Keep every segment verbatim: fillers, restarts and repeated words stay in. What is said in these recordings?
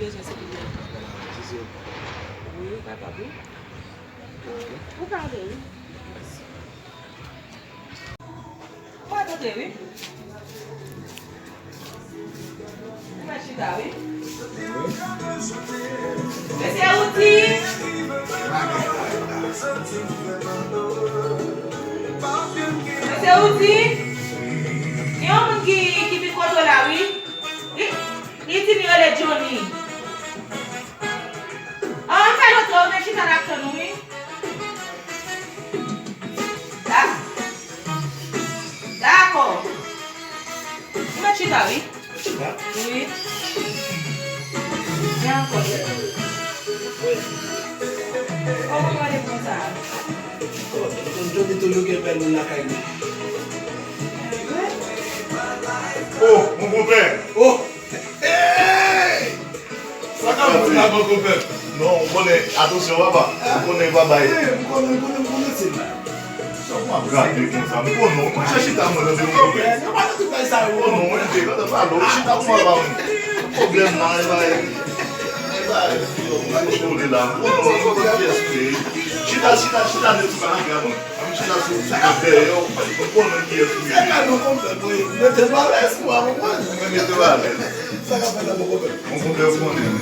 Wi, kapab, wi. Ou ka ale, wi. Ou ka antre, wi. Ou mèt chita, wi. Mesye Woudi! Mesye Woudi! Gen yon moun ki, ki vin kote w la, wi. Li, li di li rele Johnny. An, fè l antre, ou mèt chita, n ap tann ou, wi. Da-, dakò. Ou mèt chita, wi. Chita? Wi. Vin ankò. Kòman w ale konsa? Oh, Johnny toujou gen bèl moun lakay li. Oh, mon konpè. Oh! Hey! Sa k ap fèt la, mon konpè? Non, ou konnen, atansyon, papa. Ou konnen, papa. Eh, m konnen, m konnen, m konnen, se la. Sa w ap gade konsa? M konnen, mwen chèche ta mwen, tande, mon konpè. Eh, se pa nan tout bagay sa yo. M konnen, mwen te, gade, pale, ou chita kòman, papa, mwen. Pwoblèm la, e ba, e ba, yo, mwen konnen la. M konnen, mwen konnen pyès li. Chita, chita, chita, nèg, ou pa nan kay mwen. Ann chita sou, sou dèyè w, ou konnen kiyès ou ye. Se ka nou konpè, wi. Mete w alèz, ou a konprann. Mwen mete w alèz. Sa k ap fèt la, mon konpè? Mon konpè, ou konnen.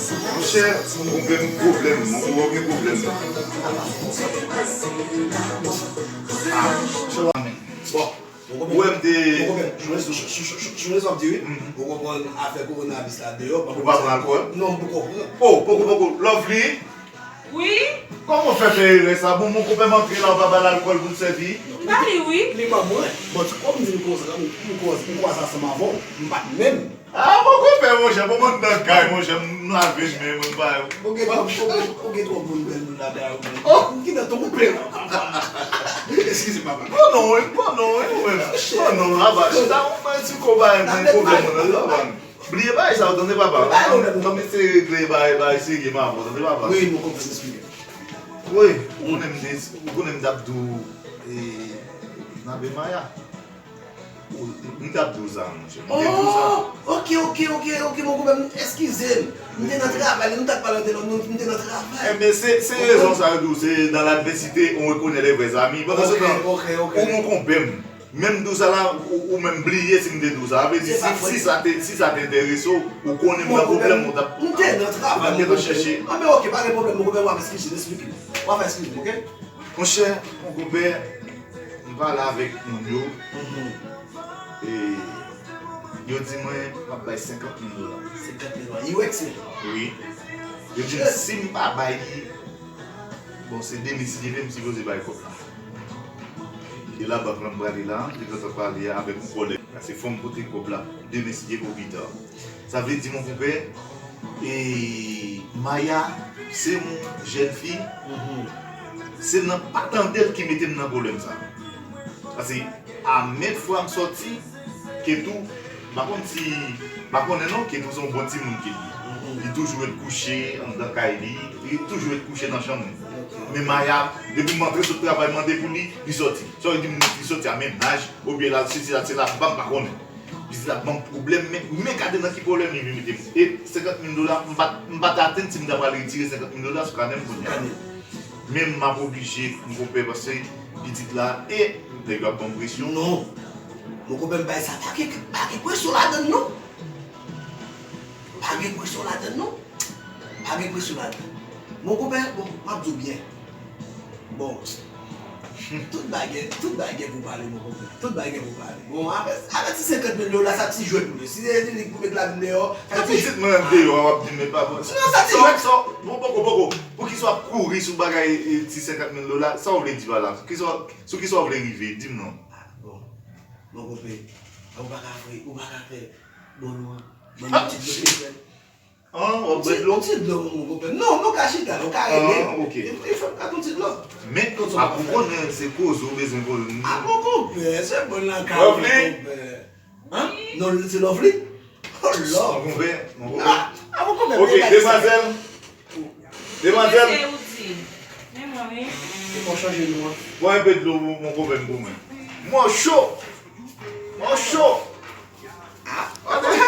Monchè, mon konpè, m pwoblèm, mon konpè, gen pwoblèm. Ah, bon. Ou wè m te. Ou konprann? Jounen, jou-, jou-, jou-, jounen sa w ap di, wi. Mhm. Ou konprann afè kowonavis la deyò. Ou pa pran alkòl? Non, m poko pran. Oh, poko, poko. Lovely? Wi? Kòman w fè fè erè sa? Bon, mon konpè m antre la, ou pa ba l alkòl pou l sèvi? M ba li, wi. Li pa mwen. Bon, ti kòm m di m koze, m, m koze, m kwaze ansanm avè w. M pa t menm. Ah, mon konpè, monchè, bon, mwen nan kay, monchè, m lave men mwen, m pa. Ou gen twòp, ou gen, ou gen twòp moun bèl moun la dèyè ou. Oh! Ou ki nan twonpe la, papa. Eskize, papa. Bon, non, wi, bon, non, wi, ou menm. Bon, non, apa, chita, ou mwen ti ko bagay, mwen pwoblèm, mwen, papa. Bliye bagay sa yo, tande, papa. Ann eseye regle bagay, bagay serye, m avè w, tande, papa. Wi, mon konpè, eskize. Wi, ou konnen m te, ou konnen m t ap di w, e, Nabe Maya. Ou, m t ap di w sa, monchè. M te di w sa. Oh, ok, ok, ok, ok, mon konpè, m eskize m. M te nan travay, lè nou t ap pale antenan, nou, m te nan travay. Enben, se, se rezon sa yo di w, se dans l'adversité, on reconnaît les vrais amis. Pandan se tan, ok, ok, ok, ou mon konpè m. Menm di w sa la, ou, ou menm bliye si m te di w sa. Sa vle di, si, si sa te, si sa te enterese w, ou konnen m nan pwoblèm, ou t ap, ou t ap gentan chèche. Anben, ok, pa gen pwoblèm, mon konpè, w ap eskize, esplike m. W ap eskize m, ok? Monchè, mon konpè, m pale avèk moun yo. Mhm. E yo di mwen m ap bay senkant mil dola. Senkant mil dola. U S A? Wi. Yo di m si m pa bay li, bon, se demen si Dye vle, m sipoze bay kòb la. E labank la m prale la, m te gentan pale avèk yon kòlèg. Se fò m pote kòb la demen si Dye vle ou pita. Sa vle di, mon konpè, e, Maya, se yon jèn fi, se nan pa tande l ki mete m nan pwoblèm sa. Paske a mèt fwa m sòti, Ketou, m pa konn si, m pa konnen non, Ketou se yon bon timoun ke li ye. Li toujou ret kouche anndan kay li, li toujou ret kouche nan chanm li. Men Maya, depi m antre sot travay, mande pou li, li sòti. Sa vle di, li sòti a menm laj, oubyen l al sesi, l al sela, m pa, m pa konnen. Pitit la ap ban m pwoblèm, men, men gade nan ki pwoblèm li vin mete m. E senkant mil dola, m pa t, m pa t atann si m ta pral retire senkant mil dola sou kanè m kounye a. Men m ap oblije, mon konpè, paske pitit la, e nèg yo ap ban m presyon. Non. Mon konpè, m bay sa, pa gen, pa gen presyon ladann, non. Pa gen presyon ladann, non. Pa gen presyon ladann. Mon konpè, bon, m ap di w byen. Bon, tout bagay, tout bagay pou pale, mon konpè. Tout bagay pou pale. Bon, avè, avè ti senkant mil dola, sa ti jwèt ou ye. Si se li pou met lavi m deyò, sa ti jwèt. Pitit mwen deyò, w ap di m met pa bon. Non, sa ti jwèt. Bon, poko, poko. Poukisa w ap kouri sou bagay, e, ti senkant mil dola? Sa w vle di pa la? Kisa, sou kisa w vle rive? Di m non. Ah, bon. Bon, konpè, ou pa ka fè, ou pa ka fè bon nou an. Bon, nou ti dlo. An, w ap bwè dlo? Yon ti dlo, mon konpè. Non, nou ka chita, nou ka rele. Ah, ok. E, e fè m ka yon ti dlo. Men, a, ou konnen se koze ou bezwen koze. Ah, mon konpè, se bon nan ka, mon konpè. An? Non, se Lovely? Oh, Lord. Mon konpè, mon konpè. Ah, ah, mon konpè. Ok, demwazèl. Demwazèl. Mesye Woody. Men mwen, wi. Se pou chanje nou an. Bwè yon pe dlo, mon konpè, pou mwen. Mwen cho. Mwen cho. Ah,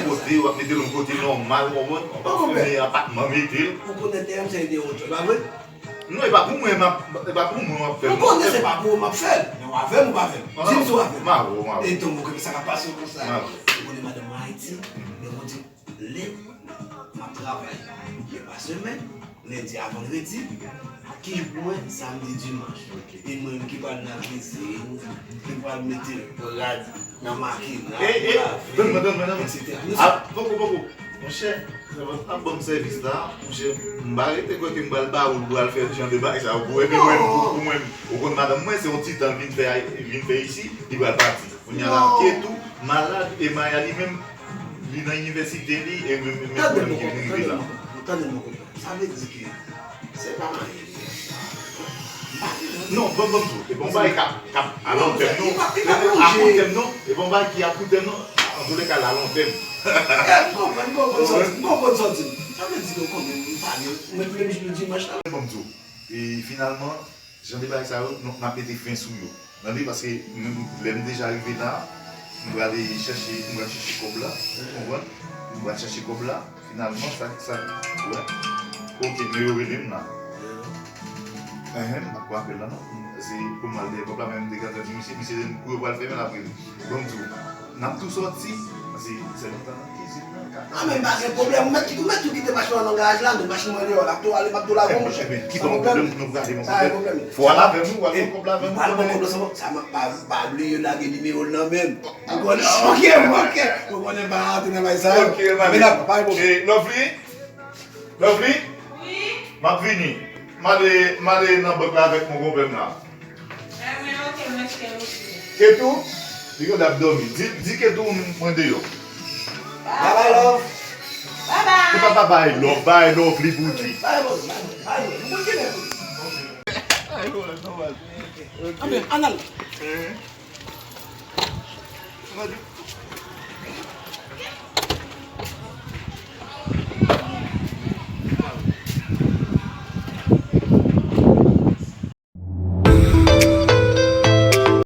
yon kote, w ap mete l yon kote nòmal, w konprann? W ap fèmen apatman, mete l. Ou konnen T M C se de wotè, pa vre? Non, e pa pou mwen, m ap, e pa pou mwen, w ap fè l. Ou konnen se pa pou ou m ap fè l, men w avè m ou pa avè m? Di m si w avè m. M avè w, m avè w. E donk, ou konnen sa k ap pase konsa. M avè w. Ou konnen madanm mwen Ayiti, men ou di, lè m ap travay, lè pa semèn, lendi a vandredi, ki jou pou mwen, samdi, dimanch. E mwen menm ki pral nan kezin, ki pral mete rad nan makinak, e, e, tann mwen, tann mwen, tann mwen. Etsetera. Nou a, poko, poko. Monchè, sèvant ap ban m sèvis la, monchè, m pa rete kwè ke m pral ba ou, ou pral fè jan de bagay sa yo pou, epi mwen, pou, pou mwen, ou konn madanm mwen, se yon ti tan l vin fè, vin fè isi, li pral pati. Kounye a la, Ketou malad, e Maya li menm, li nan inivèsite li, e men, men, men pwoblèm ki vin rive la. Tande m, tande m, tande m, tande m. Sa vle di ke se pa anyen li ye. Non, ban m, ban m di w, e pa yon bagay k ap, k ap a long tèm, non. A kout tèm, non. E pa yon bagay ki a kout tèm, non. Antouleka, la long tèm. Eh, m konprann, m konprann sa w di m, m konprann sa w di m. Sa vle di ke w konnen m pa gen, mwen, premye jou dimanch la. Ban m di w, e finalman, jan de bagay sa yo, nou, n ap mete fen sou yo. Tande, paske m, lè m deja rive la, m prale chèche, m pral chèche kòb la, ou konprann? M pral chèche kòb la, finalman, sa, sa, wè. Oke, men yo rele m la. Enhen, m pa t pran apèl la, non. Se pou m al dèyè pòt la, men m te gentan di misye, misye di m kou yo pral fèmen l ap rele. Bon, m di w, n ap tou sòti, paske se lontan nan kizin nan, kaka. Ah, men pa gen pwoblèm, ou mèt, ou mèt tou kite machin nan nan garaj la, men machin mwen deyò la, tou ale, m ap tou la, bon, monchè. Ebyen, ki pa yon pwoblèm, nou prale, mon frè. Fò w al avè m, ou al pran kòb la avè m, ou konnen. Pral pran kòb la, pa, pa, pa bliye lage nimewo l nan men m. Ou konnen, oke, oke, ou konnen pa antre nan bagay sa yo. Oke, men la, pa gen pwoblèm. E, Lovely? Lovely? Wi? M ap vini. M ale, m ale nan bank la avèk mon konpè m la. Ebyen, oke, mèsi, oke. Ketou? Li konn ap dòmi. Di, di Ketou mwen deyò. Bye bye, love. Bye bye. Se pa bye bye, love. Bye, love, li pou di. Bye, love. Bye, love. Mwen ki lè pou. Anben, ann al. Eh. Mwen di.